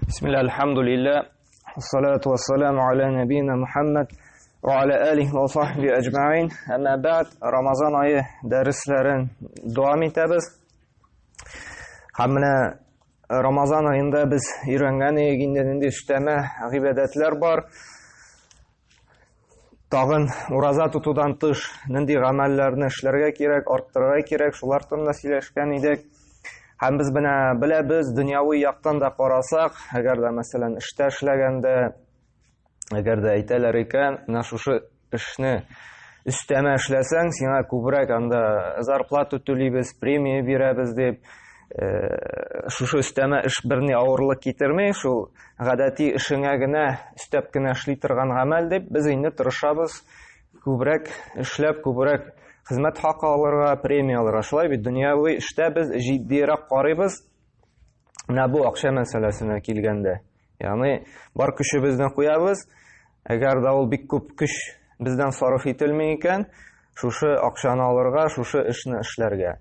Бисмилла, альхамдулилля, салату вассаламу аля набина Мухаммад ва аля алихи ва сахби әҗмәин. Әмма бәгъд, Рамазан ае дәресләрен дәвам итәбез. Һәм менә Рамазан аенда без өйрәнгән идек инде нинди өстәмә гыйбадәтләр бар. Тагын ураза тотудан тыш нинди гамәлләрне эшләргә кирәк, арттырырга кирәк, шулар турында сөйләшкән идек. Һәм без менә беләбез, дөньяви яктан да карасак, әгәр дә, мәсәлән, эштә эшләгәндә, әгәр дә әйтәләр икән, менә шушы эшне өстәмә эшләсәң, сиңа күбрәк анда зарплата түлибез, премия бирәбез дип, шушы өстәмә эш берни авырлык китерми, шул гадәти эшеңә генә өстәп кенә эшли торган гамәл дип, без инде тырышабыз күбрәк эшләп, күбрәк хезмәт хакы алырга, премия алырга. Шулай бит, дөньяви эштә без җитдиерәк карыйбыз. Менә бу акча мәсьәләсенә килгәндә. Ягъни бар көчебезне куябыз. Әгәр дә ул бик күп көч бездән сарыф ителми икән, шушы акчаны алырга, шушы эшне эшләргә.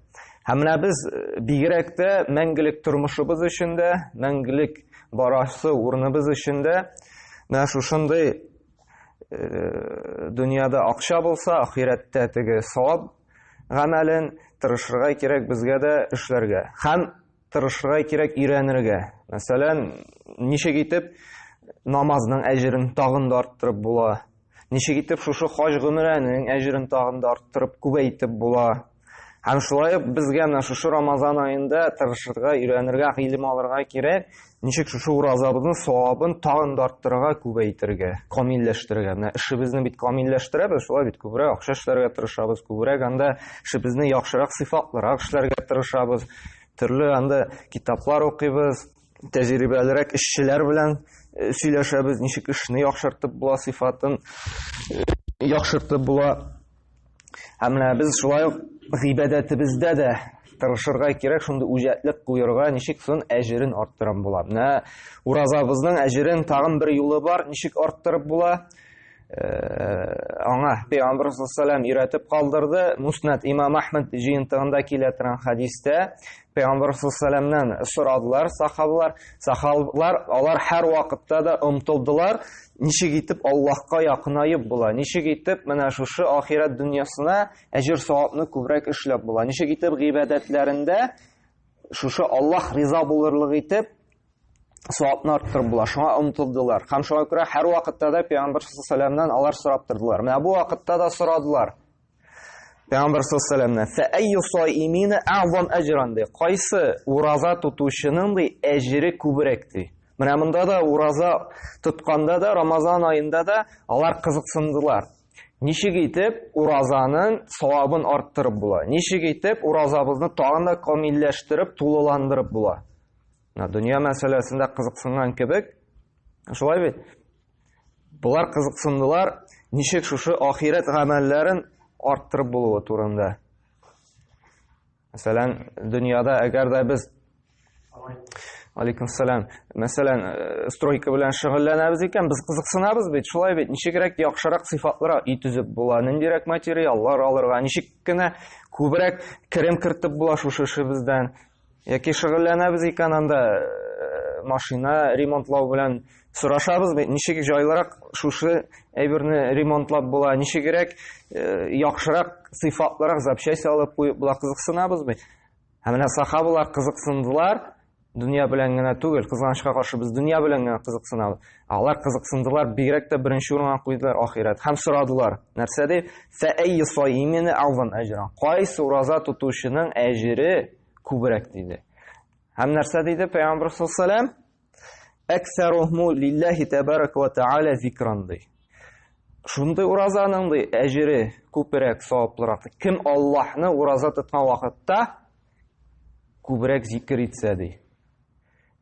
Һәм менә без бигрәк тә мәңгелек тормышыбыз өчен дә, мәңгелек барасы урыныбыз өчен дә менә шушындый дөньяда акча булса, ахирәттә теге савап гамәлен тырышырга кирәк безгә дә эшләргә. Һәм тырышырга кирәк өйрәнергә. Мәсәлән, ничек итеп намазның әҗерен тагын да арттырып була? Ничек итеп шушы хаҗ гомрәнең әҗерен тагын да арттырып, күбәйтеп була? Һәм шулай ук безгә менә шушы Рамазан аенда тырышырга, өйрәнергә, гыйлем алырга кирәк. Ничек шушы уразабызның савабын тагын да арттырырга, күбәйтергә, камилләштерергә. Менә эшебезне бит камилләштерәбез, шулай бит күбрәк акча эшләргә тырышабыз, күбрәк анда эшебезне яхшырак, сыйфатлырак эшләргә тырышабыз. Төрле анда китаплар укыйбыз, тәҗрибәлерәк эшчеләр белән сөйләшәбез, ничек эшне яхшыртып була, сыйфатын яхшыртып була. Һәм менә без шулай ук гыйбадәтебездә дә тырышырга кирәк, шундый үҗәтлек куерга, ничек сон әҗерен арттырып була. Менә уразабызның әҗерен тагын бер юлы бар, ничек арттырып була? Аңа Пәйгамбер саллаллаху өйрәтеп калдырды. Муснад Имам Ахмад җыентыгында килә торган хадистә Пәйгамбер саллаллаху сорадылар сахабалар. Сахабалар алар һәр вакытта да омтылдылар, ничек итеп Аллаһка якынаеп була, ничек итеп менә шушы ахирәт дөньясына әҗер савапны күбрәк эшләп була, ничек итеп гыйбадәтләрендә шушы Аллаһ риза булырлык итеп савапны арттырып була. Шуңа омтылдылар. Һәм шуңа күрә һәр вакытта да Пәйгамбер саллаллаху алар сорап тордылар. Менә бу вакытта да сорадылар. Пәйгамбер саллаллаху "Фә әйю саимина әгъзам әҗран" ди. Кайсы ураза тотучының ди әҗере күбрәк ди. Менә монда да ураза тотканда да, Рамазан аенда да алар кызыксындылар. Ничек итеп уразаның савабын арттырып була? Ничек итеп уразабызны тагын да камилләштереп, тулыландырып була? Менә дөнья мәсьәләсендә кызыксынган кебек, шулай бит? Болар кызыксындылар, ничек шушы ахирәт гамәлләрен арттырып булуы турында. Мәсәлән, дөньяда әгәр дә без Алейкум салам. Мәсәлән, стройка белән шөгыльләнәбез икән, без кызыксынабыз бит, шулай бит, ничегрәк яхшырак сыйфатлырак өй төзеп була, ниндирәк материаллар алырга, ничек кенә күбрәк керем кертеп була шушы эшебездән. Яки шөгыльләнәбез икән анда машина ремонтлау белән сорашабыз бит, ничек җайлырак шушы әйберне ремонтлап була, ничегрәк яхшырак, сыйфатлырак запчасть алып куеп була, кызыксынабыз бит. Ә менә сахабалар кызыксындылар, дөнья белән генә түгел, кызганычка каршы без дөнья белән генә кызыксынабыз. Алар кызыксындылар, бигрәк тә беренче урынга куйдылар ахирәт һәм сорадылар. Нәрсә ди? Фә әйю саимина әгъзам әҗран. Кайсы ураза тотучының әҗере күбрәк диде. Һәм нәрсә диде Пәйгамбер саллаллаху алейһи Әксәрухму лиллаһи тәбәрәкә ва тааля зикран ди. Шундый уразаның ди әҗере күбрәк, саваплырак. Кем Аллаһны ураза тоткан вакытта күбрәк зикер итсә ди.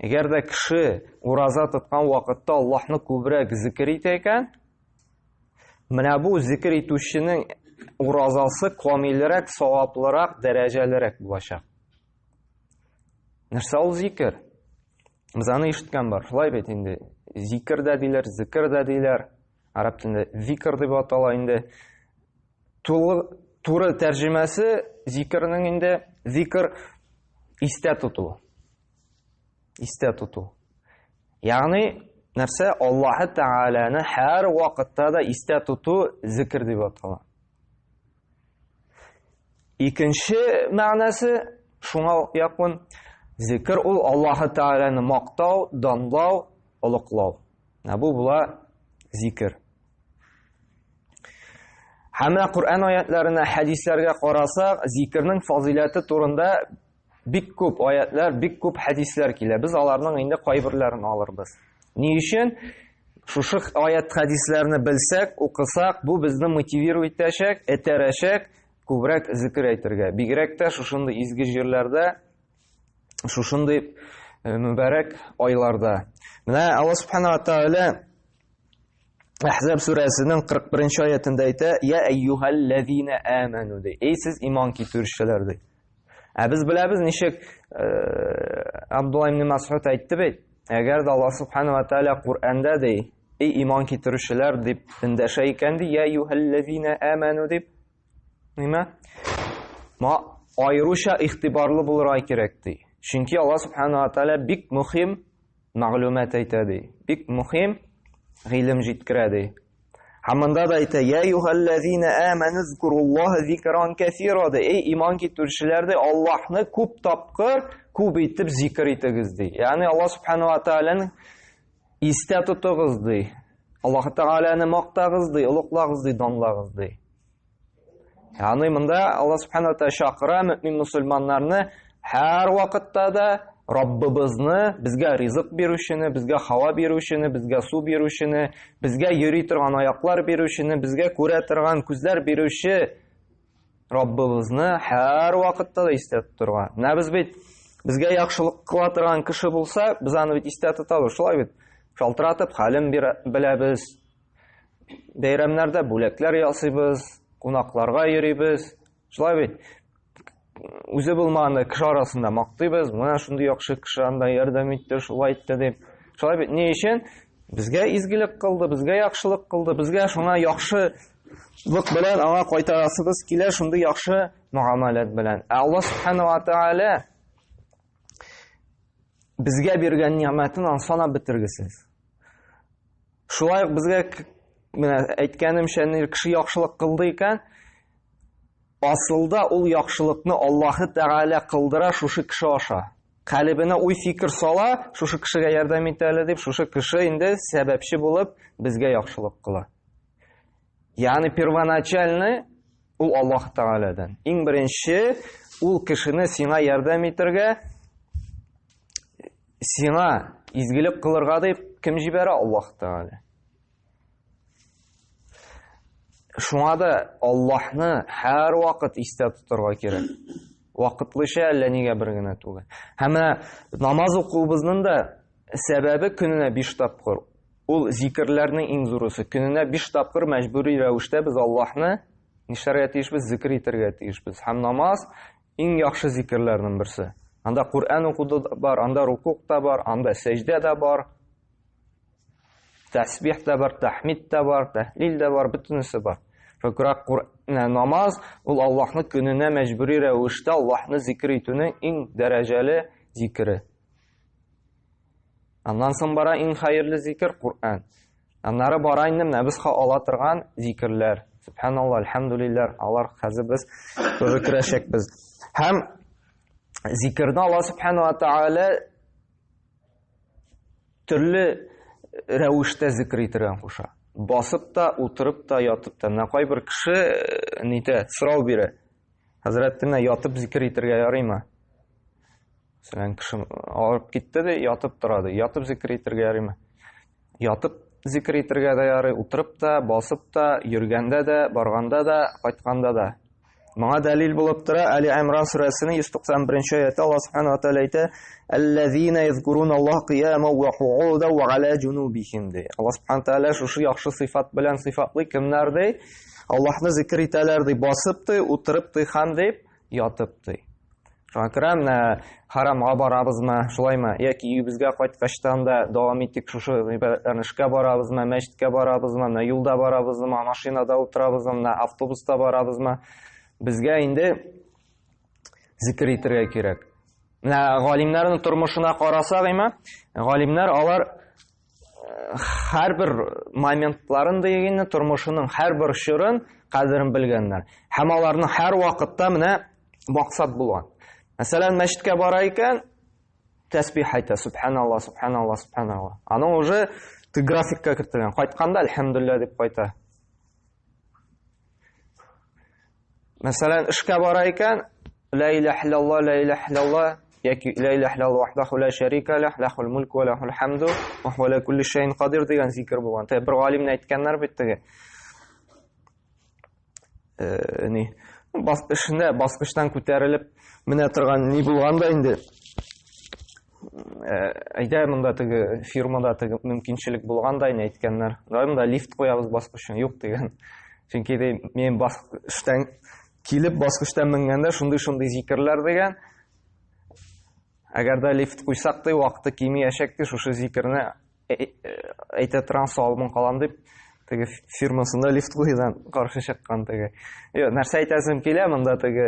Әгәр дә кеше ураза тоткан вакытта Аллаһны күбрәк зикер итә икән, менә бу зикер итүченең уразасы камилрәк, саваплырак, дәрәҗәлерәк булачак. Нәрсә ул зикер? Без аны ишеткән бар. Шулай бит инде. Зикер дә диләр, зикер дә диләр. Араб телендә зикр дип атала инде. Тулы туры тәрҗемәсе зикернең инде зикр истә тоту. Истә тоту. Ягъни нәрсә? Аллаһы Тәгаләне һәр вакытта да истә тоту зикр дип атала. Икенче мәгънәсе шуңа якын. Зикр ул Аллаһы Тәгаләне мактау, данлау, олыклау. Ә бу була зикр. Һәм менә Коръән аятларына, хәдисләргә карасак, зикрнең фазыйләте турында бик күп аятлар, бик күп хәдисләр килә. Без аларның инде кайберләрен алырбыз. Ни өчен? Шушы аят хәдисләрне белсәк, укысак, бу безне мотивировать итәчәк, этәрәчәк күбрәк зикр әйтергә. Бигрәк тә шушындый изге җирләрдә, шушындый э, мөбарәк айларда. Менә Алла субхана ва тааля Әхзаб сүрәсенең 41 аятында әйтә: "Я әйюһәлләзина аману" ди. Эй сез иман китерүчеләр ди. Ә без беләбез ничек э, Абдулла ибн Мас'уд әйтте бит, әгәр дә Аллаһ субхана ва тааля Коръәндә ди, эй иман китерүчеләр дип эндәшә икән ди, "Я әйюһәлләзина аману" дип, нимә? Ма аеруча игътибарлы булырга кирәк ди. Чөнки Аллаһ субхана ва тааля бик мөһим мәгълүмат әйтә ди. Бик мөһим гыйлем җиткерә ди. Һәм монда да әйтә: "Я юһаллазина аману зкуруллаһа зикран кәсира" ди. Эй иман китерүчеләр ди, Аллаһны күп тапкыр, күп итеп зикр итегез ди. Ягъни Аллаһ субхану ва тааляны истә тотыгыз ди. Аллаһ Тәгаләне мактагыз ди, олуглагыз ди, данлагыз ди. Ягъни монда Алла субхана ва чакыра мөмин мусульманнарны һәр вакытта да Раббыбызны, безгә ризык бирүчене, безгә һава бирүчене, безгә су бирүчене, безгә йөри торган аяклар бирүчене, безгә күрә торган күзләр бирүче Раббыбызны һәр вакытта да истә тотырга. Менә без бит безгә яхшылык кыла торган кеше булса, без аны бит истә тотабыз, шулай бит. Шалтыратып хәлен беләбез, Бәйрәмнәрдә бүләкләр ясыйбыз, кунакларга йөрибез. Шулай бит. Үзе булмаганда кеше арасында мактыйбыз. Менә шундый яхшы кеше анда ярдәм итте, шулай итте дип. Шулай бит. Ни өчен? Безгә изгелек кылды, безгә яхшылык кылды, безгә шуңа яхшылык белән аңа кайтарасыбыз килә, шундый яхшы мөгамәләт белән. Ә Аллаһ субхана ва тааля безгә биргән нигъмәтен аны санап бетергесез. Шулай ук безгә менә әйткәнемчә, кеше яхшылык кылды икән, асылда ул яхшылыкны Аллаһы Тәгалә кылдыра шушы кеше аша. Калебенә уй-фикер сала, шушы кешегә ярдәм итә әле дип, шушы кеше инде сәбәпче булып безгә яхшылык кыла. Ягъни первоначально ул Аллаһ Тәгаләдән. Иң беренче ул кешене сиңа ярдәм итәргә Сиңа изгелек кылырга дип кем җибәрә? Аллаһ Тәгалә. Шуңа да Аллаһны һәр вакыт истә тотарга кирәк. Вакытлыча әллә нигә бер генә түгел. Һәм менә намаз укуыбызның да сәбәбе көненә 5 тапкыр. Ул зикерләрнең иң зурысы. Көненә 5 тапкыр мәҗбүри рәвештә без Аллаһны нишләргә тиешбез? Зикр итәргә тиешбез. Һәм намаз Иң яхшы зикерләрнең берсе. Анда Коръән уку да бар, анда рукук та бар, анда сәҗдә дә бар. Тәсбих тә бар, тәхмид тә бар, тәһлил дә бар, бөтенесе бар. Шуңа күрә намаз ул Аллаһны көненә мәҗбүри рәвештә Аллаһны зикр итүнең иң дәрәҗәле зикере. Аннан соң бара иң хәерле зикер Коръән. Аннары бара инде менә без ала торган зикерләр. Субханалла, альхамдулилләр, алар хәзер без тоже керәчәкбез. Һәм зикерне Алла субхану ва тааля төрле рәвештә зикр итәргә куша. Басып та, утырып та, ятып та. Менә кайбер кеше э, нитә, сорау бирә. Хәзрәт, менә ятып зикер итәргә ярыймы? Мәсәлән, кеше авырып китте дә ятып тора ди. Ятып зикер итәргә ярыймы? Ятып зикер итәргә дә ярый, утырып та, басып та, йөргәндә дә, барганда да, кайтканда да. Моңа дәлил булып тора Али Имран сүрәсенең 191 аяты Аллаһ субханаһу ва тааля әйтә: "Аллазина язкуруна Аллаһ кыяма ва кууда ва аля җунубихим" ди. Аллаһ субханаһу ва тааля шушы яхшы сыйфат белән сыйфатлый кемнәр ди? Аллаһны зикр итәләр ди, басып ди, утырып ди, һәм дип ятып ди. Шуңа күрә менә харамга барабызмы, шулаймы, яки өебезгә кайткачтан да дәвам итик шушы гыйбадәтләрне, эшкә барабызмы, мәчеткә барабызмы, менә юлда барабызмы, машинада утырабызмы, менә автобуста барабызмы, безгә инде зикер итәргә кирәк. Менә галимнәрнең тормышына карасак, имә, галимнәр алар һәрбер моментларын дигәнне, тормышының һәрбер чорын кадерен белгәннәр. Һәм аларның һәр вакытта менә максат булган. Мәсәлән, мәчеткә бара икән, тәсбих әйтә, субханалла, субханалла, субханалла. Аның уже графикка кертелгән. Кайтканда әлхәмдүлилләһ дип кайта. Мәсәлән, эшкә бара икән, ла илаһ иллаллаһ, ла илаһ иллаллаһ яки ла илаһ иллаллаһ вахдаху ла шәрика лах, лахул мульку ва лахул хамду ва хуа аля кулли шәйин кадир дигән зикер булган. Теге бер галимне әйткәннәр бит теге. Э, ни бас эшендә баскычтан күтәрелеп менә торган ни булган да инде Э, әйдә монда теге фирмада теге мөмкинчелек булган да инде әйткәннәр. Давай монда лифт куябыз баскычын. Юк дигән. Чөнки ди мин баскычтан килеп баскычтан менгәндә шундый-шундый зикерләр дигән. Әгәр дә лифт куйсак ди, вакыты кимиячәк ди, шушы зикерне әйтә торган салмын калам дип теге фирмасында лифт куюдан каршы чыккан теге. Юк, нәрсә әйтәсем килә, монда теге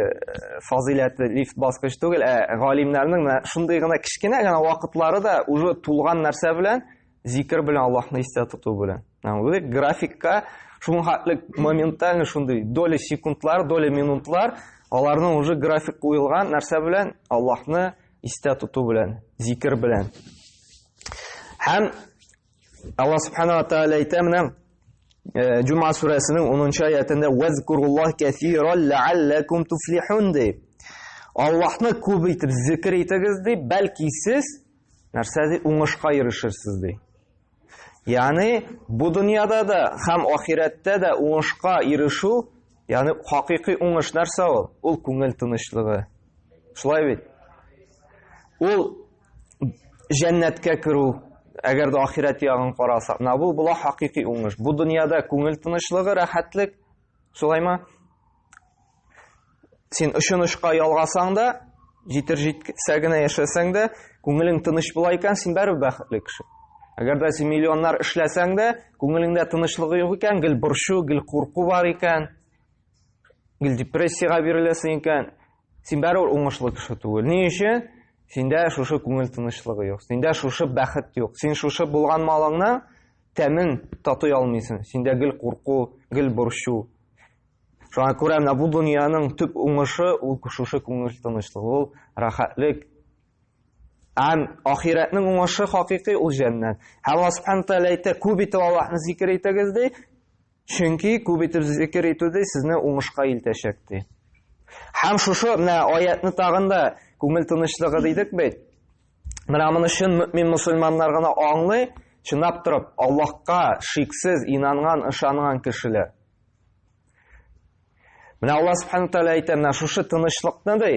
фазыйләтле лифт баскыч түгел, ә галимнәрнең менә шундый гына кечкенә генә вакытлары да уже тулган нәрсә белән, зикер белән Аллаһны истә тоту белән. Менә графикка шуның хәтле моментально шундый доля секундлар, доля минутлар, аларның уже график куелган нәрсә белән Аллаһны истә тоту белән, зикер белән. Һәм Аллаһ субхана ва тааля әйтә менә Җума сүрәсенең 10 аятында "Вазкуруллаһ кәсиран ләалләкум туфлихун" ди. Аллаһны күп итеп зикр итегез ди, бәлки сез нәрсә ди, уңышка ирешерсез ди. Ягъни бу дөньяда да һәм ахирәттә дә уңышка ирешү, ягъни хакыйкый уңыш нәрсә ул? Ул күңел тынычлыгы. Шулай бит? Ул җәннәткә керү, әгәр дә ахирәт ягын карасак, менә бу була хакыйкый уңыш. Бу дөньяда күңел тынычлыгы, рәхәтлек, шулаймы? Син очын очка ялгасаң да, җитер җитсә генә яшәсәң дә, күңелең тыныч була икән, син барыбер бәхетле кеше. Әгәр дә син миллионнар эшләсәң дә, күңелеңдә тынычлыгы юк икән, гел борчу, гел курку бар икән, гел депрессиягә биреләсең икән, син барыбер уңышлы кеше түгел. Ни өчен? Синдә шушы күңел тынычлыгы юк, синдә шушы бәхет юк. Син шушы булган малыңны тәмен татый алмыйсың. Синдә гел курку, гел борчу. Шуңа күрә менә бу дөньяның төп уңышы ул шушы күңел тынычлыгы, ул рәхәтлек. Һәм ахирәтнең уңышы хакыйкый ул җәннәт. Һәм Аллаһ субхану тааля әйтә, күп итеп Аллаһны зикер итегез ди. Чөнки күп итеп зикер итү ди сезне уңышка илтәчәк ди. Һәм шушы менә аятны тагын да күңел тынычлыгы дидек бит. Менә моны чын мөмин мусульманнар гына аңлый, чынлап торып Аллаһка шиксез инанган, ышанган кешеләр. Менә Аллаһ субхану тааля әйтә, менә шушы тынычлыкны ди,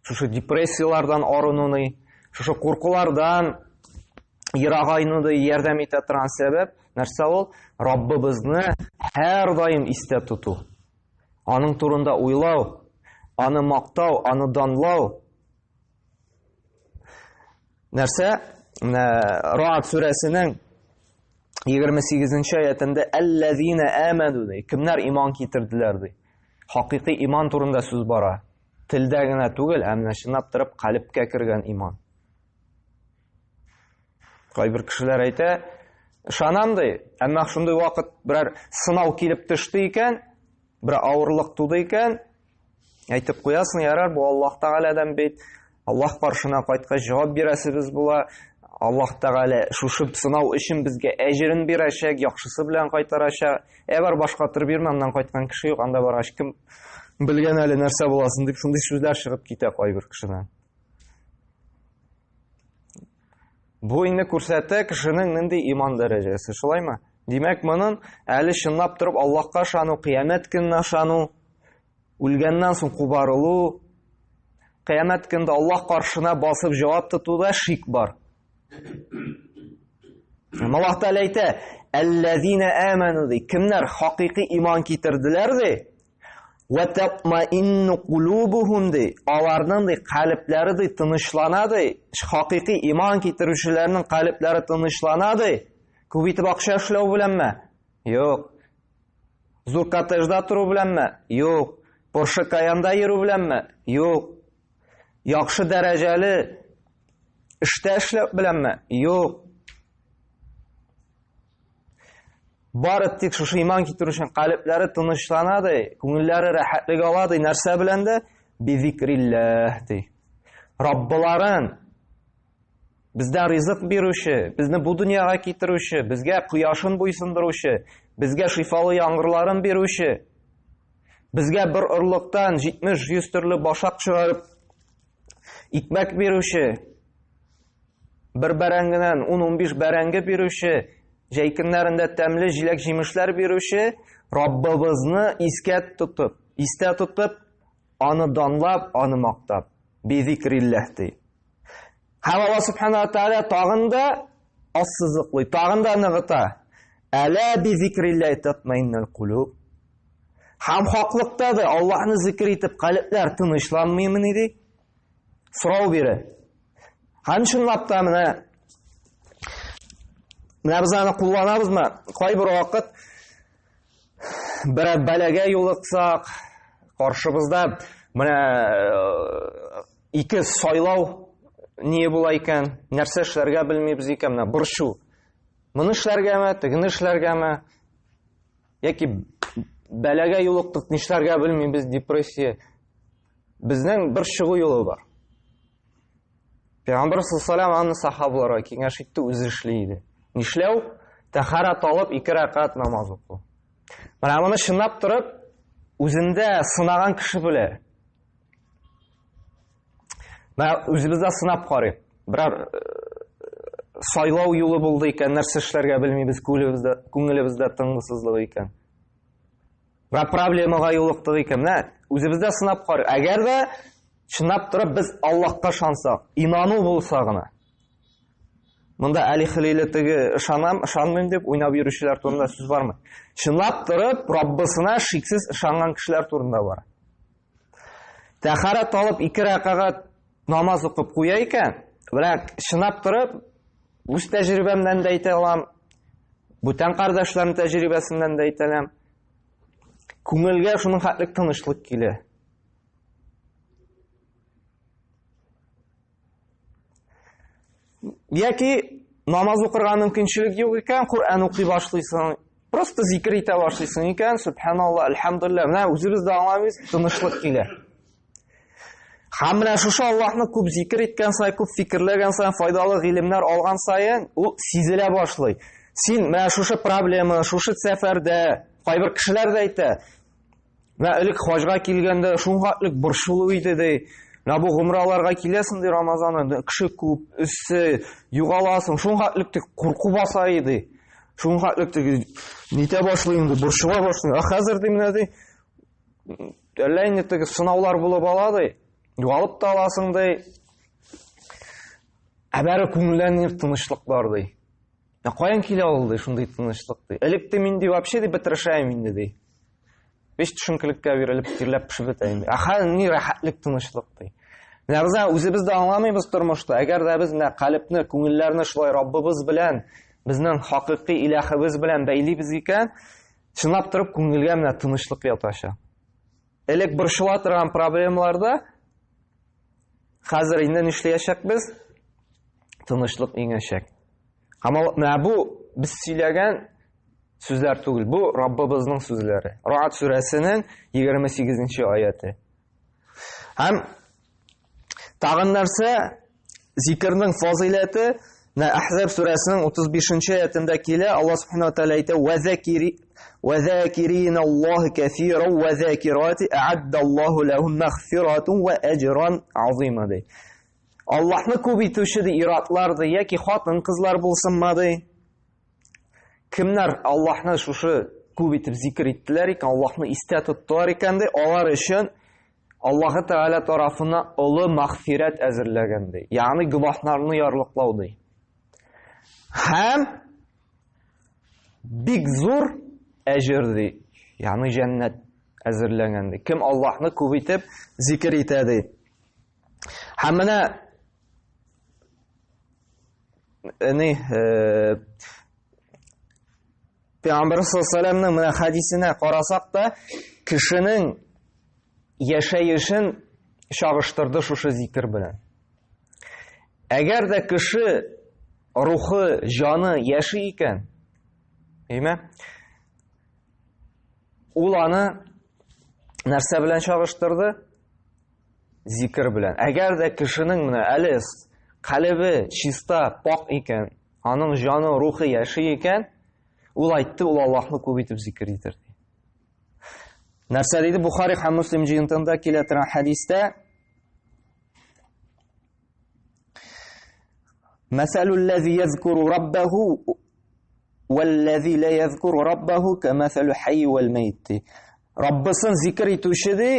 шушы депрессияләрдән арынуны, шушы куркулардан ерагайну ди, ярдәм итә торган сәбәп нәрсә ул? Раббыбызны һәрдаим истә тоту. Аның турында уйлау, аны мактау, аны данлау. Нәрсә? Менә Ра'д сүрәсенең 28 аятында Әлләзина аману ди. Кемнәр иман китерделәр ди. Хакыйкый иман турында сүз бара. Телдә генә түгел, ә менә чынлап торып калебкә кергән иман. Кайбер кешеләр әйтә, ышанам ди, әмма шундый вакыт берәр сынау килеп төште икән, бер авырлык туды икән, әйтеп куясың, ярар, бу Аллаһ Тәгаләдән бит. Аллаһ каршына кайткач җавап бирәсебез була. Аллаһ Тәгалә шушы сынау өчен безгә әҗерен бирәчәк, яхшысы белән кайтарачак. Ә бар башка төр бирмә, аннан кайткан кеше юк, анда баргач кем белгән әле нәрсә буласын дип шундый сүзләр чыгып китә кайбер кешедән. Бу инде күрсәтә кешенең нинди иман дәрәҗәсе, шулаймы? Димәк, моның әле чынлап торып Аллаһка ышану, кыямәт көненә ышану, үлгәннән соң кубарылу, кыямәт көнендә Аллаһ каршына басып җавап тотуда шик бар. Аллаһ Тәгалә әйтә, "Әлләзина аману" ди, кемнәр хакыйкый иман китерделәр ди, Вә татмаинну кулубухум ди. Аларның ди калебләре ди тынычлана ди. Хакыйкый иман китерүчеләрнең калебләре тынычлана ди. Күп итеп акча эшләү беләнме? Юк. Зур коттеджда тору беләнме? Юк. Порше Каянда йөрү беләнме? Юк. Яхшы дәрәҗәле эштә эшләү беләнме? Юк. Бары тик шушы иман китерү өчен калебләре тынычлана ди, күңелләре рәхәтлек ала ди. Нәрсә белән дә? Бизикрилләһ ди. Раббыларын бездә ризык бирүче, безне бу дөньяга китерүче, безгә кояшын буйсындыручы, безгә шифалы яңгырларын бирүче, безгә бер орлыктан 70-100 төрле башак чыгарып икмәк бирүче, бер бәрәңгедән 10-15 бәрәңге бирүче, җәй көннәрендә тәмле җиләк-җимешләр бирүче Раббыбызны искә тотып, истә тотып, аны данлап, аны мактап, бизикрилләһ ди. Һәм Аллаһ субхана ва тааля тагын да ассызыклый, тагын да ныгыта. Әлә бизикрилләһ татмаиннул кулуб. Һәм хаклыкта да Аллаһны зикр итеп калебләр тынычланмыймыни ди? Сорау бирә. Һәм чынлап та менә менә без аны кулланабызмы? Кайбер вакыт берәр бәлагә юлыксак, каршыбызда менә э, ике сайлау не була икән, нәрсә эшләргә белмибез икән, менә борчу. Моны эшләргәме, тегене эшләргәме? Яки бәлагә юлыктык, нишләргә белмибез, депрессия. Безнең бер чыгу юлы бар. Пәйгамбер саллаллаху аны сахабаларга киңәш итте, үзе эшли иде. Нишләү? Тәһарәт алып, ике рәкәгать намаз уку. Менә моны чынлап торып, үзендә сынаган кеше белә. Менә үзебездә сынап карыйк. Берәр э, сайлау юлы булды икән, нәрсә эшләргә белмибез, күңелебездә, күңелебездә тынгысызлык икән. Менә проблемага юлыктык икән, менә үзебездә сынап карыйк. Әгәр дә чынлап торып без Аллаһка ышансак, инану булса гына. Монда Али Хәлиле теге ышанам, ышанмыйм дип уйнап йөрүчеләр турында сүз бармы? Чынлап торып Раббысына шиксез ышанган кешеләр турында бар. Тәхарәт алып ике рәкәгать намаз укып куя икән, менә чынлап торып үз тәҗрибәмнән дә әйтә алам, бүтән кардәшләрнең тәҗрибәсеннән дә әйтә алам. Күңелгә шуның хәтлек тынычлык килә. Яки намаз укырга мөмкинчелек юк икән, Коръән укый башлыйсың, просто зикр итә башлыйсың икән, субханалла, альхамдулилла, менә үзебез дә аңламыйбыз, тынычлык килә. Һәм менә шушы Аллаһны күп зикр иткән саен, күп фикерләгән саен, файдалы гыйлемнәр алган саен, ул сизелә башлый. Син менә шушы проблема, шушы сәфәрдә, кайбер кешеләр дә әйтә, менә элек хаҗга килгәндә шуңа борчылу иде ди. Менә бу гомраларга киләсең ди Рамазан аенда, кеше күп, эссе, югаласың, шуңа тик курку баса иде. Шуңа тик нитә башлый инде, борчыла башлый. Ә хәзер ди менә ди, әллә инде теге сынаулар булып ала ди, югалып та аласың ди. Ә бәрі күңелдә тынычлык бар ди. Ә каян килә ул ди шундый тынычлык ди. Элек ди мин ди вообще ди бетерешәем инде ди. Беш төшенкелеккә бирелеп, тирләп пешеп бетә инде. Ә хәзер ни рәхәтлек, тынычлык ди. Менә без үзебез дә аңламыйбыз тормышта. Әгәр дә без менә калебне, күңелләрне шулай Раббыбыз белән, безнең хакыйкый илаһыбыз белән бәйлибез икән, чынлап торып күңелгә менә тынычлык ятачак. Элек борчыла торган проблемаларда хәзер инде нишләячәкбез? Тынычлык иңәчәк. Һәм менә бу без сөйләгән сүзләр түгел, бу Раббыбызның сүзләре. Раат сүрәсенең 28 аяты. Һәм тагын нәрсә? Зикрнең фазыйләте менә Әхзаб сүрәсенең 35 аятында килә. Аллаһ субхана ва тааля әйтә: "Ва закири ва закирина Аллаһ кәсира ва закирати а'адда Аллаһу лахум мәгъфиратун ва аҗран азима" ди. Аллаһны күп итүче ди иратлар ди яки хатын-кызлар булсынмы ди. Кемнәр Аллаһны шушы күп итеп зикр иттеләр икән, Аллаһны истә тоттылар икән ди, алар өчен Аллаһы Тәгалә тарафыннан олы мәгъфирәт әзерләгән ди. Ягъни гөнаһларны ярлыклау ди. Һәм бик зур әҗер ди. Ягъни җәннәт әзерләгән ди. Кем Аллаһны күп итеп зикр итә ди. Һәм менә ни э, Пәйгамбәр саллаллаху менә хәдисенә карасак та, кешенең яшәешен чагыштырды шушы зикер белән. Әгәр дә кеше рухы, җаны яши икән, әйме? Ул аны нәрсә белән чагыштырды? Зикер белән. Әгәр дә кешенең менә әле калебе чиста, пак икән, аның җаны, рухы яши икән, ул айтты, ул Аллаһны күп итеп зикер итер. Нәрсә диде Бухари һәм Муслим җыентында килә торган хәдистә? Мәсәлүлләзи язкуру раббаху вәлләзи ла язкуру раббаху кәмәсәлү хәйй вәл мәйт. Раббысын зикр итүче ди,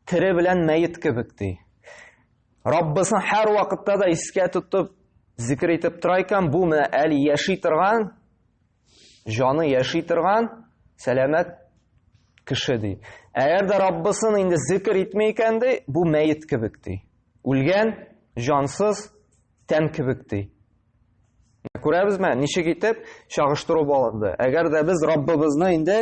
тере белән мәет кебек ди. Раббысын һәр вакытта да искә тотып, зикр итеп тора икән, бу менә әле яши торган җаны яши торган сәламәт кеше ди. Әгәр дә Раббысын инде зикр итми икән ди, бу мәет кебек ди. Үлгән, җансыз тән кебек ди. Күрәбезме, ничек итеп чагыштыру алынды. Әгәр дә без Раббыбызны инде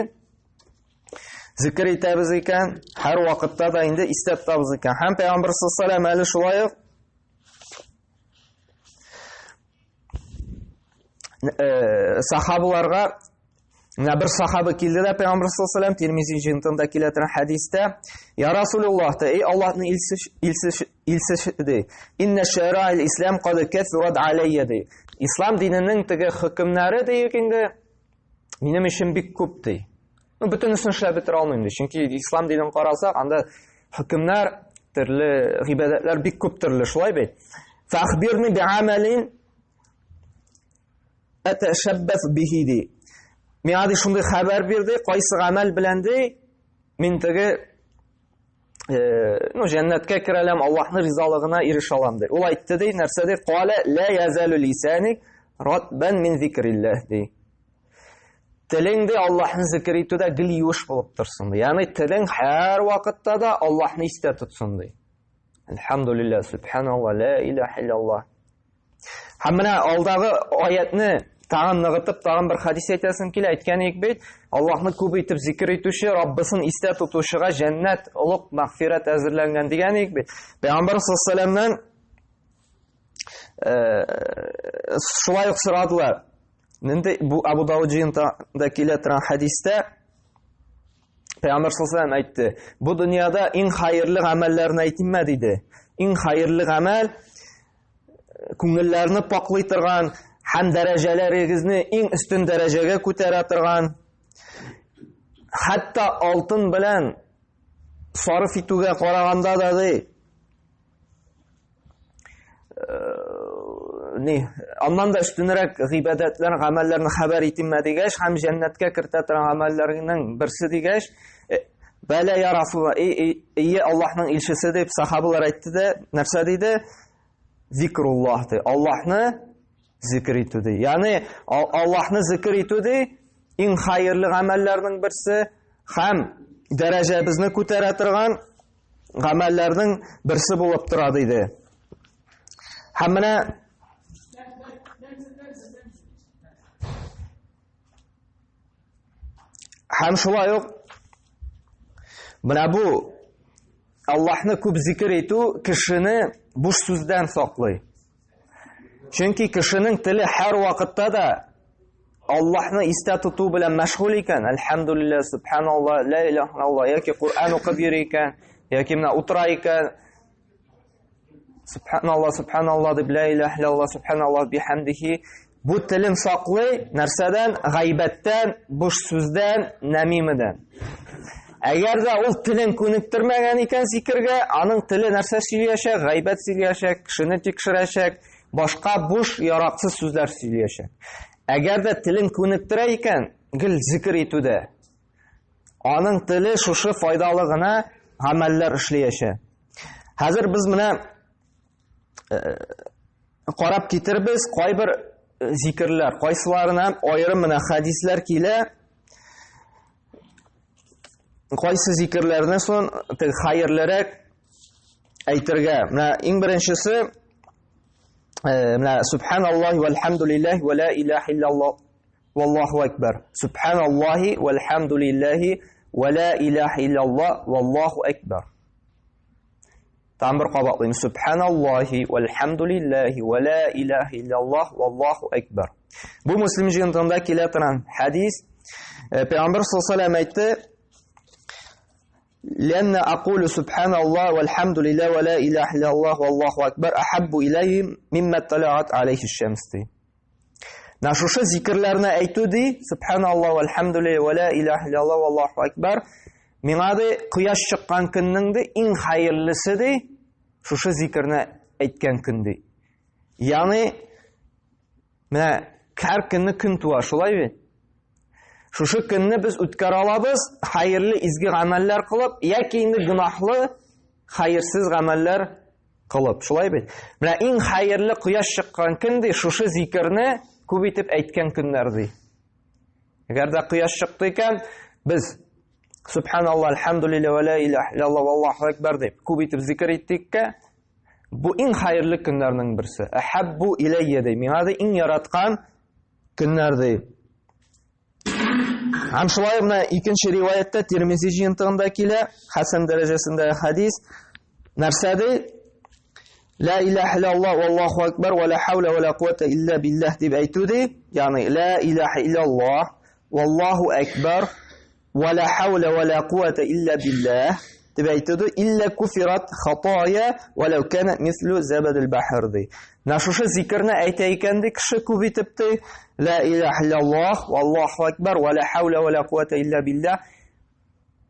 зикр итәбез икән, һәр вакытта да инде истә тотабыз икән. Һәм Пәйгамбер саллаллаху алейһи әле шулай ук Сахабаларга менә бер сахаба килде дә Пәйгамбер саллаллаху алейһи Тирмизи җыентында килә торган хәдистә, "Я Расулуллаһ, эй Аллаһның илчесе, илчесе ди. Инна шараил ислам кад касурат алайя ди. Ислам диненең теге хөкемнәре ди инде минем өчен бик күп ди. Ну, бөтенесен эшләп бетерә алмыйм ди. Чөнки ислам динен карасак, анда хөкемнәр, төрле гыйбадәтләр бик күп төрле, шулай бит? Фахбирни би'амалин әтәшәббәс бихи ди. Миңа ди шундый хәбәр бирде, кайсы гамәл белән ди, мин теге ну, җәннәткә керә алам, Аллаһның ризалыгына ирешә алам ди. Ул әйтте ди, нәрсә ди? Кала ла язалу лисаник ратбан мин зикрилләһ ди. Телең ди Аллаһны зикр итүдә гел юеш булып торсын ди. Ягъни телең һәр вакытта да Аллаһны истә тотсын ди. Әлхәмдулилла, субханалла, ла илаһ иллаллаһ. Һәм менә алдагы аятны тагын ныгытып, тагын бер хадис әйтәсем килә. Әйткән идек бит, Аллаһны күп итеп зикр итүче, Раббысын истә тотучыга җәннәт, олуг мәгъфирәт әзерләнгән дигән идек бит. Пәйгамбәр саллаллаху алейһи шулай ук сорадылар. Нинди бу Абу Дауд җыентында килә торган хадистә Пәйгамбәр саллаллаху алейһи әйтте, бу дөньяда иң хәерле гамәлләрне әйтимме диде. Иң хәерле гамәл күңелләрне паклый торган һәм дәрәҗәләрегезне иң өстен дәрәҗәгә күтәрә торган, хәтта алтын белән сарыф итүгә караганда да ди, ни, аннан да өстенрәк гыйбадәтләр, гамәлләрне хәбәр итимме дигәч, һәм җәннәткә кертә торган гамәлләрнең берсе дигәч, бәлә я Расулла, ие Аллаһның илчесе дип сахабалар әйтте дә, нәрсә диде? Зикруллаһ ди. Аллаһны зикр итү ди. Ягъни Аллаһны зикр итү ди иң хәерле гамәлләрнең берсе һәм дәрәҗәбезне күтәрә торган гамәлләрнең берсе булып тора диде. Һәм менә Һәм шулай ук менә бу Аллаһны күп зикер итү кешене буш сүздән саклый. Чөнки кешенең теле һәр вакытта да Аллаһны истә тоту белән мәшгуль икән, әлхәмдулилла, субханалла, ла илаһ иллаллаһ, яки Коръән укып йөри икән, яки менә утыра икән, Субханалла, субханалла дип, ла илаһ иллаллаһ, субханаллаһ бихамдихи. Бу телен саклый нәрсәдән? Гайбәттән, буш сүздән, нәмимедән. Әгәр дә ул телен күнектермәгән икән зикергә, аның теле нәрсә сөйләячәк? Гайбәт сөйләячәк, кешене тикшерәчәк, башка буш, яраксыз сүзләр сөйләячәк. Әгәр дә телен күнектерә икән, гел зикер итүдә, аның теле шушы файдалы гына гамәлләр эшләячәк. Хәзер без менә карап китербез кайбер зикерләр, кайсыларына аерым менә хәдисләр килә. Кайсы зикерләрне соң теге хәерлерәк әйтергә? Менә иң беренчесе менә субханаллаһи вальхамдулиллаһи ва ла илаһа иллаллаһ валлаһу акбар. Субханаллаһи вальхамдулиллаһи ва ла илаһа иллаллаһ валлаһу акбар. Тагын бер кабатлыйм. Субханаллахи вальхамдулиллахи ва ла илаһа илляллах валлаху акбар. Бу Муслим җыентыгында килә торган хадис. Пәйгамбер саллаллаху алейһи ва әйтте: "Ләнна акулу субханаллах вальхамдулиллах ва ла илаһа илляллах валлаху акбар ахаббу илайя мимма талаат алейхи шамс" ди. Менә шушы зикерләрне әйтү ди, субханаллах вальхамдулиллах ва ла илаһа илляллах валлаху акбар, миңа ди кояш чыккан көннең ди иң хәерлесе ди, шушы зикерне әйткән көн ди. Ягъни менә һәр көнне көн туа, шулай бит? Шушы көнне без үткәрә алабыз, хәерле изге гамәлләр кылып, яки инде гөнаһлы, хәерсез гамәлләр кылып, шулай бит? Менә иң хәерле кояш чыккан көн ди, шушы зикерне күп итеп әйткән көннәр ди. Әгәр дә кояш чыкты икән, без Субханаллах, альхамдулилла, ва ла илаһа иллаллах, валлаху акбар дип күп итеп зикер иттеккә, бу иң хәерле көннәрнең берсе. Әхәббу иләйя ди. Миңа да иң яраткан көннәр ди. Һәм шулай менә икенче риваятьтә Тирмизи җыентыгында килә, хәсән дәрәҗәсендә хадис. Нәрсә ди? Ла илаһа иллаллах валлаху акбар ва ла хаула ва ла куата илля биллаһ дип әйтү ди. Ягъни ла илаһа иллаллах валлаху акбар Ва ла хауля ва ла куата илля биллах дип әйтүде. Илля куфират хатая ва лау кана мислю забадил бахр ди. Менә шушы зикерне әйтә икән ди кеше күп итеп ди. Ла илаһа иллаллах валлаху акбар ва ла хауля ва ла куата илля биллах.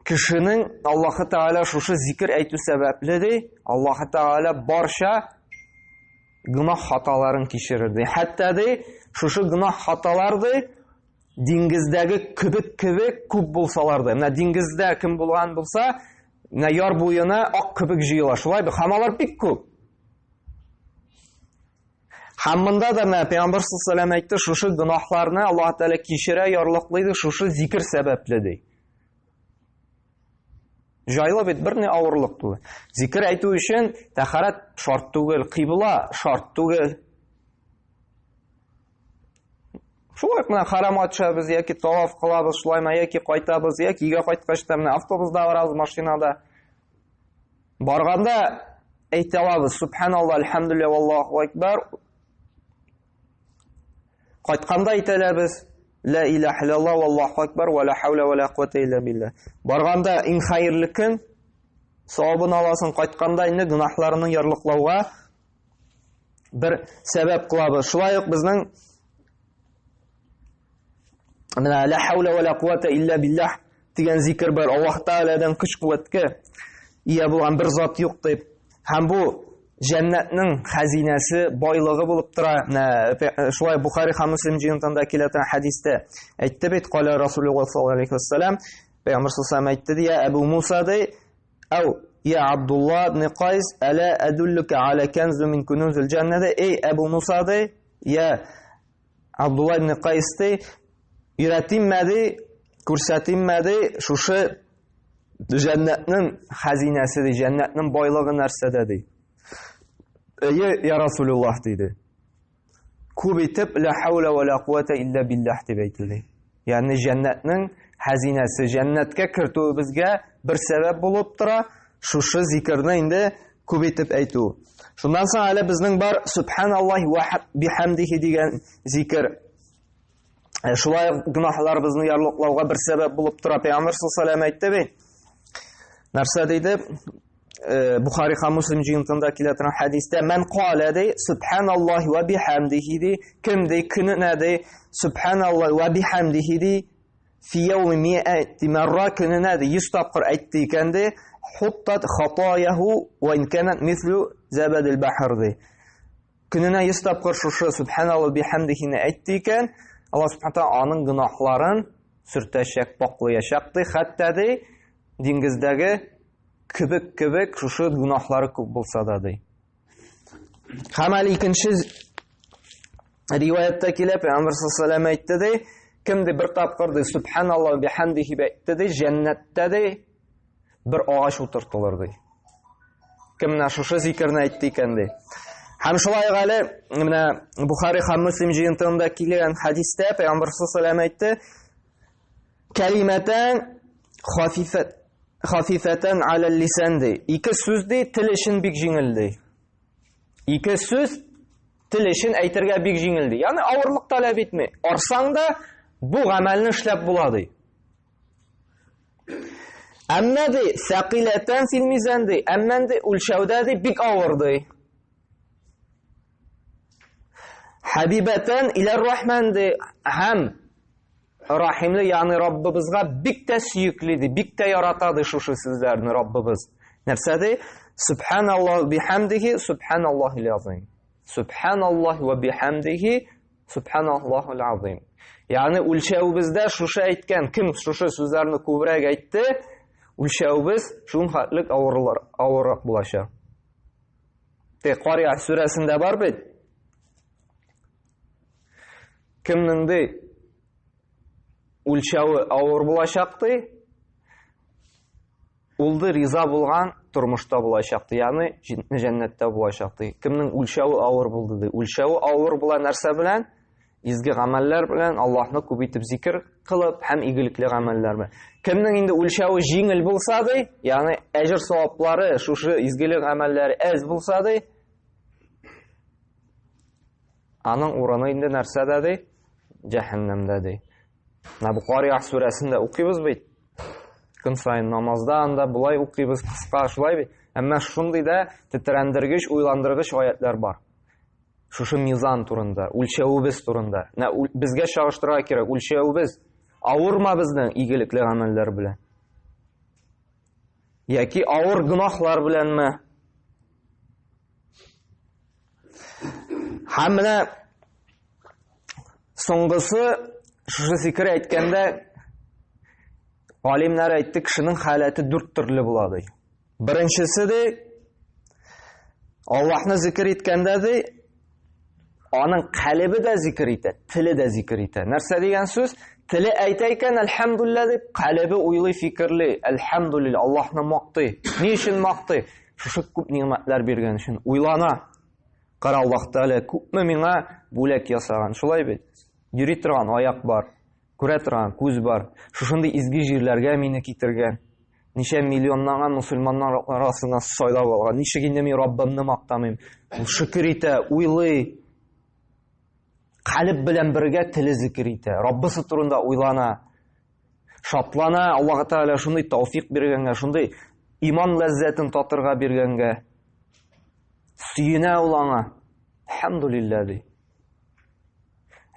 Кешенең Аллаһы Тәгалә шушы зикер әйтү сәбәпле ди, Аллаһы Тәгалә барча гөнаһ хаталарын кичерер ди. Хәтта ди, шушы гөнаһ хаталар ди, диңгездәге кебек кебек күп булсалар да. Менә диңгездә кем булган булса, менә яр буена ак кебек җыела. Шулай бит? Һәм алар бик күп. Һәм монда да менә Пәйгамбәр саллаллаху алейһи әйтте, шушы гөнаһларны Аллаһ Тәгалә кичерә, ярлыклый ди, шушы зикер сәбәпле ди. Җайлы бит, берни авырлык түгел. Зикер әйтү өчен тәһарәт шарт түгел, кыйбла шарт түгел. Шулай ук менә харамга төшәбез яки таваф кылабыз, шулаймы, яки кайтабыз, яки өйгә кайткач та менә автобуста барабыз, машинада. Барганда әйтә алабыз, субханалла, альхамдулилла, валлаху акбар. Кайтканда әйтә алабыз, ла илаһа иллаллах, валлаху акбар, ва ла хаула ва ла куата илля биллах. Барганда иң хәерле көн, савабын аласың, кайтканда инде гөнаһларыңны ярлыклауга бер сәбәп кылабыз. Шулай ук безнең менә ла хаула ва ла куата илля биллах дигән зикер бар. Аллаһ Тәгаләдән көч-куәткә ия булган бер зат юк дип. Һәм бу җәннәтнең хәзинәсе, байлыгы булып тора. Менә шулай Бухари һәм Муслим җыентында килә торган хәдистә әйтте бит, кала Расулуллаһ саллаллаһу алейхи вәссәлам, Пәйгамбәр саллаллаһу алейхи әйтте ди, Әбу Муса ди, Әу, я Абдулла ибн Кайс, әлә әдуллүкә аля кәнзу мин кунузил җәннә ди, эй Әбу Муса ди, я Абдулла ибн Кайс ди, өйрәтимме ди, күрсәтимме ди, шушы җәннәтнең хәзинәсе ди, җәннәтнең байлыгы нәрсәдә ди. Әйе, я Расулуллаһ диде. Күп итеп ла хаула ва ла куата илля биллаһ дип әйтелде. Ягъни җәннәтнең хәзинәсе, җәннәткә кертүебезгә бер сәбәп булып тора, шушы зикерне инде күп итеп әйтү. Шуннан соң әле безнең бар субханаллаһи ва бихамдихи дигән зикер. Шулай ук гөнаһларыбызны ярлыклауга бер сәбәп булып тора. Пәйгамбәр саллаллаху алейһи ва әйтте бит. Нәрсә диде? Бухари һәм Муслим җыентында килә торган хәдистә мән калә ди, субханаллаһи ва бихамдихи ди, кем ди, көненә ди, субханаллаһи ва бихамдихи ди, фи яуми миәти марра көненә ди, 100 тапкыр әйтте икән ди, хуттат хатаяху ва ин канат мислю забадил бахр ди. Көненә 100 тапкыр шушы субханаллаһи бихамдихине әйтте икән, Аллаһ субхана таала аның гөнаһларын сөртәчәк, паклаячак ди, хәтта ди, диңгездәге кебек кебек шушы гөнаһлары күп булса да ди. Һәм әле икенче риваятта килә, Пәйгамбәр саллаллаху алейһи әйтте ди, кем ди бер тапкыр ди субханаллаһ бихамдихи әйтте ди, җәннәттә ди бер агач утыртылыр ди. Кем менә шушы зикерне әйтте икән ди. Һәм шулай ук әле менә Бухари һәм Муслим җыентыгында килгән хәдистә Пәйгамбәр саллаллаху алейһи әйтте, кәлимәтән хафифәт хафифәтән аля лисан ди. Ике сүз ди, тел өчен бик җиңел ди. Ике сүз тел өчен әйтергә бик җиңел ди. Ягъни авырлык таләп итми. Арсаң да бу гамәлне эшләп була ди. Әмма ди, сәкыйләтән фил мизан ди, әмма ди үлчәүдә ди бик авыр ди. Хәбибәтән иләр рахман ди һәм Рахимле, ягъни Раббыбызга бик тә сөекле ди, бик тә ярата ди шушы сүзләрне Раббыбыз. Нәрсә ди? Субханаллаһ бихамдихи субханаллаһил азим. Субханаллаһ ва бихамдихи субханаллаһил азим. Ягъни үлчәүебездә шушы әйткән, кем шушы сүзләрне күбрәк әйтте, үлчәүебез шул хәтлек авырлар, авыррак булачак. Те Кария сүрәсендә бар бит. Кемнең ди үлчәве авыр булачак ди, ул ди риза булган тормышта булачак ди, ягъни җәннәттә булачак ди. Кемнең үлчәве авыр булды ди. Үлчәве авыр була нәрсә белән? Изге гамәлләр белән, Аллаһны күп итеп зикер кылып һәм игелекле гамәлләр белән. Кемнең инде үлчәве җиңел булса ди, ягъни әҗер саваплары, шушы изгелек гамәлләре әз булса ди, Аның урыны инде нәрсәдә ди? Җәһәннәмдә ди. Менә бу Кариа сүрәсен дә укыйбыз бит. Көн саен намазда анда болай укыйбыз, кыска шулай бит. Әмма шундый да тетрәндергеч, уйландыргыч аятлар бар. Шушы мизан турында, үлчәвебез турында. Менә безгә чагыштырырга кирәк, үлчәвебез авырма безнең игелекле гамәлләр белән. Яки авыр гөнаһлар беләнме? Һәм менә соңгысы шушы фикер әйткәндә галимнәр әйтте, кешенең халәте дүрт төрле була ди. Беренчесе ди, Аллаһны зикер иткәндә ди, аның калебе дә зикер итә, теле дә зикер итә. Нәрсә дигән сүз? Теле әйтә икән, әлхәмдулилла дип, калебе уйлый, фикерли, әлхәмдулилла, Аллаһны мактый. Ни өчен мактый? Шушы күп нигъмәтләр биргән өчен уйлана. Кара Аллаһ Тәгалә күпме миңа бүләк ясаган. Шулай бит. Йөри торган аяк бар, күрә торган күз бар. Шушындый изге җирләргә мине китергән. Ничә миллионлаган мусульманнар арасыннан сайлап алган. Ничек инде мин Раббымны мактамыйм? Ул шөкер итә, уйлый. Калеб белән бергә теле зикер итә. Раббысы турында уйлана. Шатлана Аллаһ Тәгалә шундый тауфик биргәнгә, шундый иман ләззәтен татырга биргәнгә. Сөенә ул аңа. Әлхәмдулилла ди.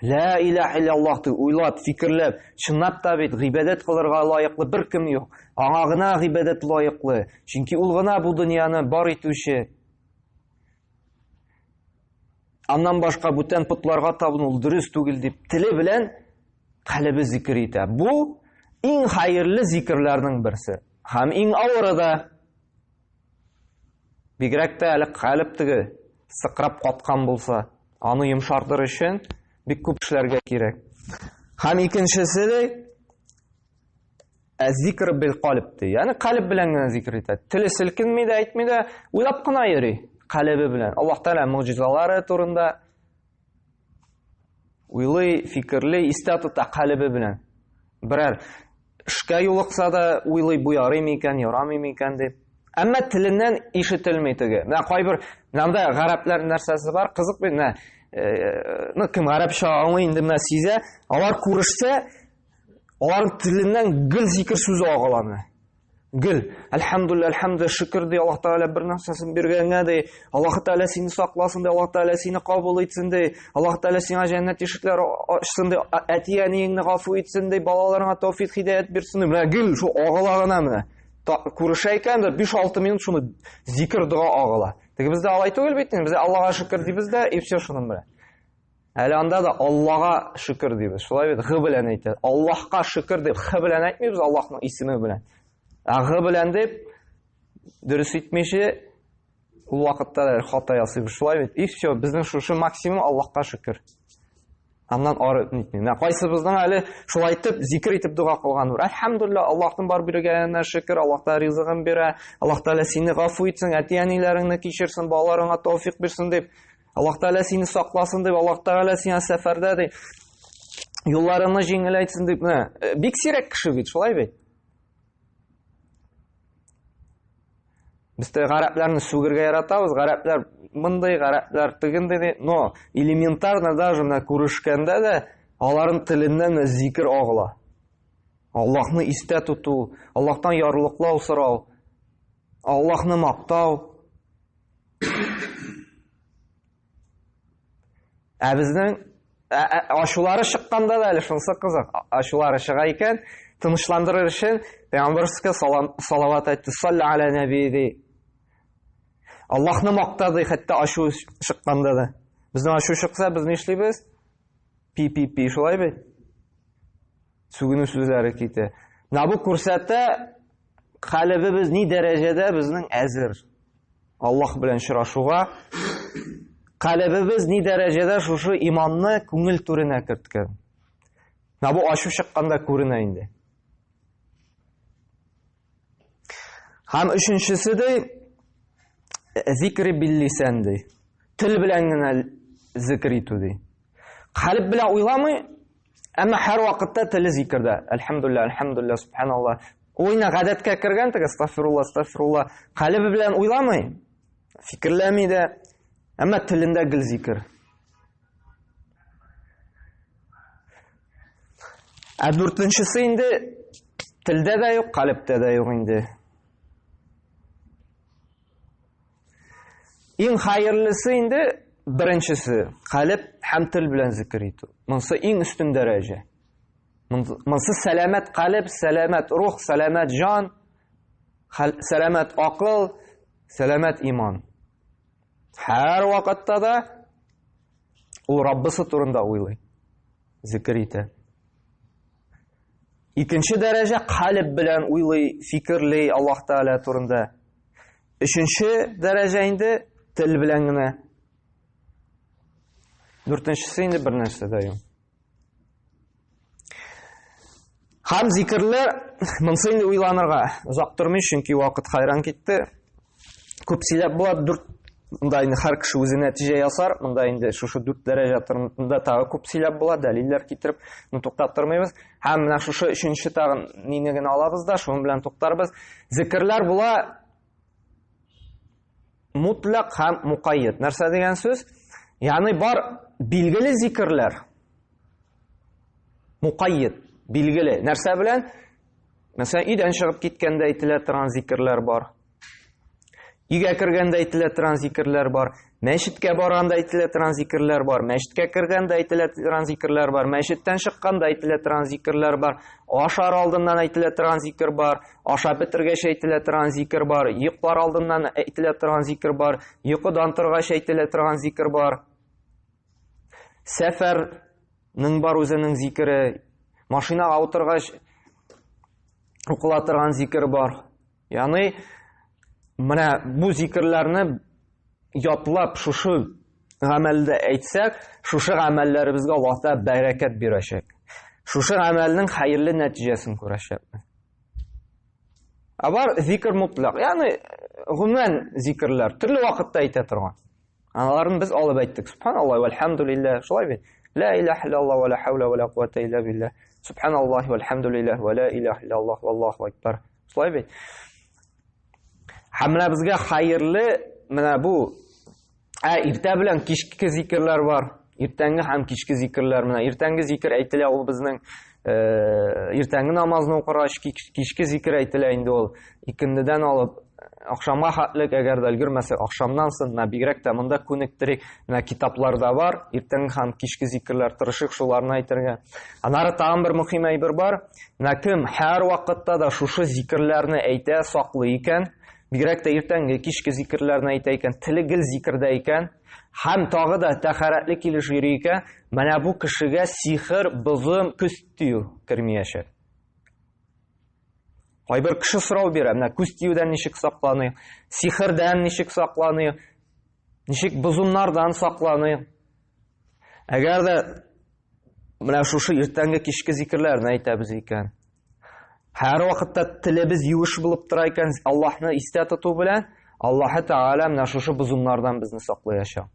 Ла илаһ илляллаһ дип уйлап, фикерләп, чынлап та бит гыйбадәт кылырга лаеклы бер кем юк. Аңа гына гыйбадәт лаеклы. Чөнки ул гына бу дөньяны бар итүче. Аннан башка бүтән потларга табыну ул дөрес түгел дип теле белән калебе зикер итә. Бу иң хәерле зикерләрнең берсе. Һәм иң авыры да. Бигрәк тә әле калеб теге сыкрап каткан булса, аны йомшартыр өчен бик күп эшләргә кирәк. Һәм икенчесе дә Ә зикр бил калиб ди. Ягъни калиб белән генә зикр итә. Теле селкенми дә, әйтми дә, уйлап кына йөри калибе белән. Аллаһ Тәгалә могҗизалары турында уйлый, фикерли, истә тота калибе белән. Берәр эшкә юлыкса да уйлый, бу ярый микән, ярамый микән дип. Әмма теленнән ишетелми теге. Менә кайбер менә гарәпләр нәрсәсе бар, кызык бит, менә э, ну кем гарәпчә аңлый инде менә сизә, алар күрешсә, Аларның теленнән гел зикер сүзе агыла менә. Гел. Әлхәмдүлилләһ, әлхәмдүлилләһ, шөкер ди, Аллаһ Тәгалә бер нәрсәсен биргәнгә ди. Аллаһ Тәгалә сине сакласын ди, Аллаһ Тәгалә сине кабул итсен ди. Аллаһ Тәгалә сиңа җәннәт ишекләре ачсын ди, әти-әниеңне гафу итсен ди, балаларыңа тәүфик, һидаят бирсен ди. Менә гел шул агыла гына менә. Күрешә икән дә 5-6 минут шуны зикер дога агыла. Теге бездә алай түгел бит, бездә Аллаһка шөкер дибез дә, и все шуның белән. Әле анда да Аллага шөкер дибез. Шулай бит, г белән әйтә. Аллаһка шөкер дип х белән әйтмибез, Аллаһның исеме белән. Ә г белән дип дөрес итмичә ул вакытта да хата ясыйбыз. Шулай бит. И все, безнең шушы максимум Аллаһка шөкер. Аннан ары нитми. Менә кайсыбызның әле шулай итеп зикер итеп дога кылган бар. Әлхәмдулилла, Аллаһның бар биргәненә шөкер, Аллаһ Тәгалә ризыгын бирә. Аллаһ Тәгалә сине гафу итсен, әти-әниләреңне кичерсен, балаларыңа тәүфик бирсен дип Аллаһ Тәгалә сине сакласын дип, Аллаһ Тәгалә сиңа сәфәрдә дип, юлларыңны җиңеләйтсен дип, менә э, бик сирәк кеше бит, шулай бит. Без дә гарәпләрне сүгергә яратабыз, гарәпләр мондый, гарәпләр тегендей ди. Но элементарно даже менә күрешкәндә дә аларның теленнән зикер агыла. Аллаһны истә тоту, Аллаһтан ярлыклау сорау, Аллаһны мактау. Ә безнең ачулары чыкканда да әле шунысы кызык. Ачулары чыга икән, тынычландырыр өчен пәйгамбәребезгә салават әйтте, салли аля нәби ди. Аллаһны мактады, хәтта ачу чыкканда да. Безнең ачу чыкса, без нишлибез? Пи-пи-пи, шулай бит? Сүгенү сүзләре китә. Менә бу күрсәтә, калебебез ни дәрәҗәдә безнең әзер. Аллаһ белән очрашуга калебебез ни дәрәҗәдә шушы иманны күңел түренә керткән. Менә бу ачу чыкканда күренә инде. Һәм өченчесе дә зикри биллисән ди. Тел белән генә зикр итү ди. Калеб белән уйламый, әмма һәр вакытта теле зикрдә. Әлхәмдулилла, әлхәмдулилла, субханалла. Ул инде гадәткә кергән теге астагфирулла, астагфирулла. Калебе белән уйламый, фикерләми дә, әмма телендә гел зикр. Ә дүртенчесе инде телдә дә юк, калебтә дә юк инде. Иң хәерлесе инде беренчесе, калеб һәм тел белән зикр итү. Монысы иң өстен дәрәҗә. Монысы сәламәт калеб, сәламәт рух, сәламәт җан, сәламәт акыл, сәламәт иман. Һәр вакытта да ул Раббысы турында уйлый, зикр итә. Икенче дәрәҗә калеб белән уйлый, фикерли Аллаһ Тәгалә турында. Өченче дәрәҗә инде тел белән генә. Дүртенчесе инде бер нәрсә дә юк. Һәм зикерләр, монысы инде уйланырга озак тормый, чөнки вакыт хайран китте. Күп сөйләп була, дүрт монда инде һәр кеше үзе нәтиҗә ясар, монда инде шушы дүрт дәрәҗә турында тагы күп сөйләп була, дәлилләр китереп, ну туктап тормыйбыз. Һәм менә шушы өченче тагын нине генә алабыз да, шуның белән туктарбыз. Зикерләр була мутлак һәм мукаййид. Нәрсә дигән сүз? Ягъни бар билгеле зикерләр. Мукаййид, билгеле. Нәрсә белән? Мәсәлән, өйдән чыгып киткәндә әйтелә торган зикерләр бар. Өйгә кергәндә әйтелә торган зикерләр бар. Мәчеткә барганда әйтелә торган зикерләр бар. Мәчеткә кергәндә әйтелә торган зикерләр бар. Мәчеттән чыкканда әйтелә торган зикерләр бар. Ашар алдыннан әйтелә торган зикер бар. Ашап бетергәч әйтелә торган зикер бар. Йоклар алдыннан әйтелә торган зикер бар. Йокыдан торгач әйтелә торган зикер бар. Сәфәрнең бар үзенең зикере. Машинага утыргач укыла торган зикер бар. Ягъни менә бу зикерләрне ятлап шушы гамәлдә әйтсәк, шушы гамәлләребезгә Аллаһ Тәгалә бәрәкәт бирәчәк. Шушы гамәлнең хәерле нәтиҗәсен күрәчәкбез. Ә бар зикр мутлак, ягъни гомумән зикерләр төрле вакытта әйтә торган. Аларын без алып әйттек. Субханаллаһ вәлхәмдулиллаһ. Шулай бит. Ла илаһ иллаллаһ ва ла хаула ва ла куата илля биллаһ. Субханаллаһ вәлхәмдулиллаһ ва ла илаһ иллаллаһ валлаһу акбар. Шулай бит. Һәм менә безгә хәерле менә бу ә иртә белән кичке зикерләр бар. Иртәнге һәм кичке зикерләр. Менә иртәнге зикер әйтелә ул безнең э, иртәнге намазны укыгач, кичке зикер әйтелә инде ул. Икендедән алып Ахшамга хәтлек, әгәр дә өлгермәсәк, ахшамнан соң, менә бигрәк тә монда күнектерик, менә китапларда бар, иртәнге һәм кичке зикерләр, тырышыйк шуларны әйтергә. Аннары тагын бер мөһим әйбер бар. Менә кем һәр вакытта да шушы зикерләрне әйтә, саклый икән, бигрәк тә иртәнге, кичке зикерләрне әйтә икән, теле гел зикердә икән, һәм тагы да тәһарәтле килеш йөри икән, менә бу кешегә сихер, бозым, күз тию кермиячәк. Кайбер кеше сорау бирә, менә күз тиюдән ничек сакланыйк, сихердән ничек сакланыйк, ничек бозымнардан сакланыйк. Әгәр дә менә шушы иртәнге кичке зикерләрне әйтәбез икән, һәр вакытта телебез юеш булып тора икән, Аллаһны истә тоту белән, Аллаһы Тәгалә менә шушы бозымнардан безне саклаячак.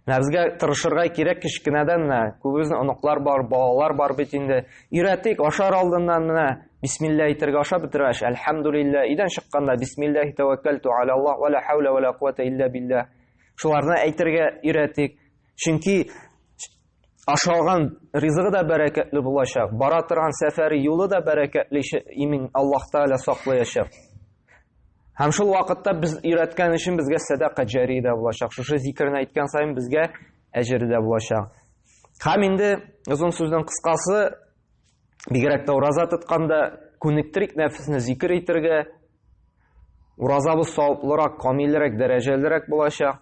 Менә безгә тырышырга кирәк кечкенәдән менә күбебезнең оныклар бар, балалар бар бит инде. Өйрәтик, ашар алдыннан менә Бисмилла әйтергә ашап бетергәч, әлхәмдүлилләһ, өйдән чыкканда бисмиллаһи тәвәккәлту аля Аллаһ ва ла хаула ва ла куата илля биллаһ. Шуларны әйтергә өйрәтик. Чөнки ашалган ризыгы да бәрәкәтле булачак, бара торган сәфәре юлы да бәрәкәтле, имин Аллаһ Тәгалә саклаячак. Һәм шул вакытта без өйрәткән өчен безгә сәдака җари дә булачак. Шушы зикерне әйткән саен безгә әҗер дә булачак. Һәм инде озын сүзнең кыскасы, бигрәк тә ураза тотканда күнектерик нәфесне зикер итергә. Уразабыз саваплырак, камилрәк, дәрәҗәлерәк булачак.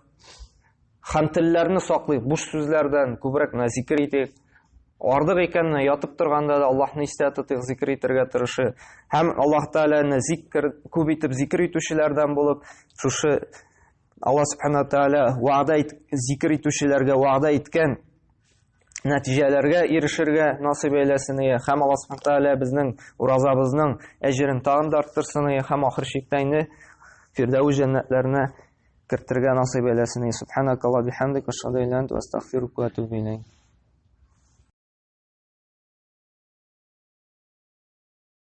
Һәм телләрне саклыйк, буш сүзләрдән күбрәк менә зикер итик. Ардык икән, ятып торганда да Аллаһны истә тотыйк, зикер итәргә тырышыйк. Һәм Аллаһ Тәгаләне зикер күп итеп зикер итүчеләрдән булып, шушы Аллаһ Субхана Тәгалә вәгъдә ит, зикер итүчеләргә вәгъдә иткән нәтиҗәләргә ирешергә насыйп әйләсен ие. Һәм Аллаһ Субхана Тәгалә безнең уразабызның әҗерен тагын да арттырсын ие. Һәм ахыр чиктә инде Фирдәүс җәннәтләренә кертергә насыйп әйләсен ие. Субханакаллаһ бихамдик, ашһаду ан ла илаһа илля анта, астагфирука ва атубу илейк.